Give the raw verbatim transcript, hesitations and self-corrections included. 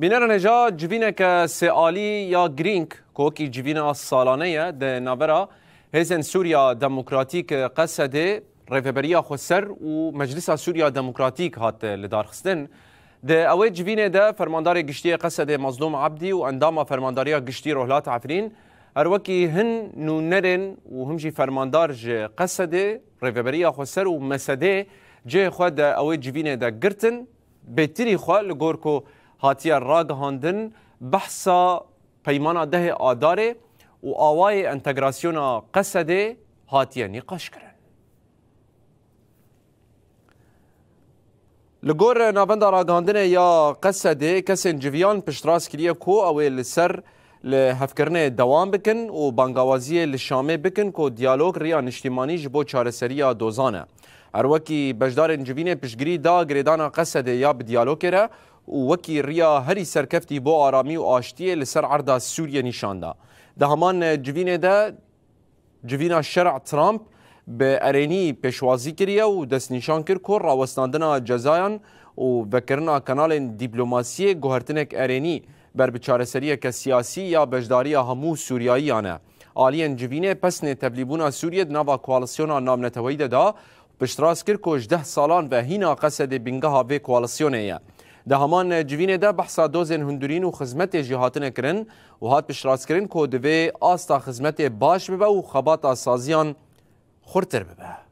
Bînerên hêja, civîneke sêalî ya girîng, ku wekî civîna salane ye, di navbera Hêzên Sûriya Demokratîk, Qesedê, Rêveberiya Xweser û Meclisa Sûriya Demokratîk hat lidarxistin. Di ewê civînê de Fermandarê Giştî yê Qesedê Mazlûm Ebdî û Endama Fermandariya Giştî Rohlat Efrîn, her wekî hin nûnerên û him jî fermandar ji Qesedê, Rêveberiya Xweser û Mesedê cihê xwe di ewê civînê de girtin. Bêtirî xwe li gor ku hatiye ragihandin, behsa peymana dehê Adarê û awayê entegrasyona Qesedê hatiye nîqaşkirin. Li gor navenda ragihandinê ya Qesedê, kesên civiyan piştrast kiriye ku ew ê li ser li hevkirinê dewam bikin û bangawaziyê li Şamê bikin ku diyalog riya niştîmanî ji bo çareseriya dozan e. Her wekî beşdarên civînê piştgirî da girêdana Qesedê ya bi diyalogê re û wekî riya herî serkeftî bo aramî û aştiyê li ser erda Sûriyê nîşan da. Di heman civînê de civîna şer'a Trump bi erênî pêşwazî kiriye û destnîşan kir ku rawestandina cezayan û vekirina kanalên dîplomasiyê guhertinek erênî ber bi çareseriyeke siyasî ya beşdariya hemû Sûriyayiyan e. Aliyên civînê pesnê tevlîbûna Sûriyê di nava koalisyona navneteweyî de da, piştrast kir ku ji deh salan ve hîna Qesedê bingeha vê koalisyonê ye. Di heman civînê de behsa dozên hundirîn û xizmetê jî hatine kirin û hat piştrastkirin ku divê asta xizmetê baş bibe û xebata saziyan xurtir bibe.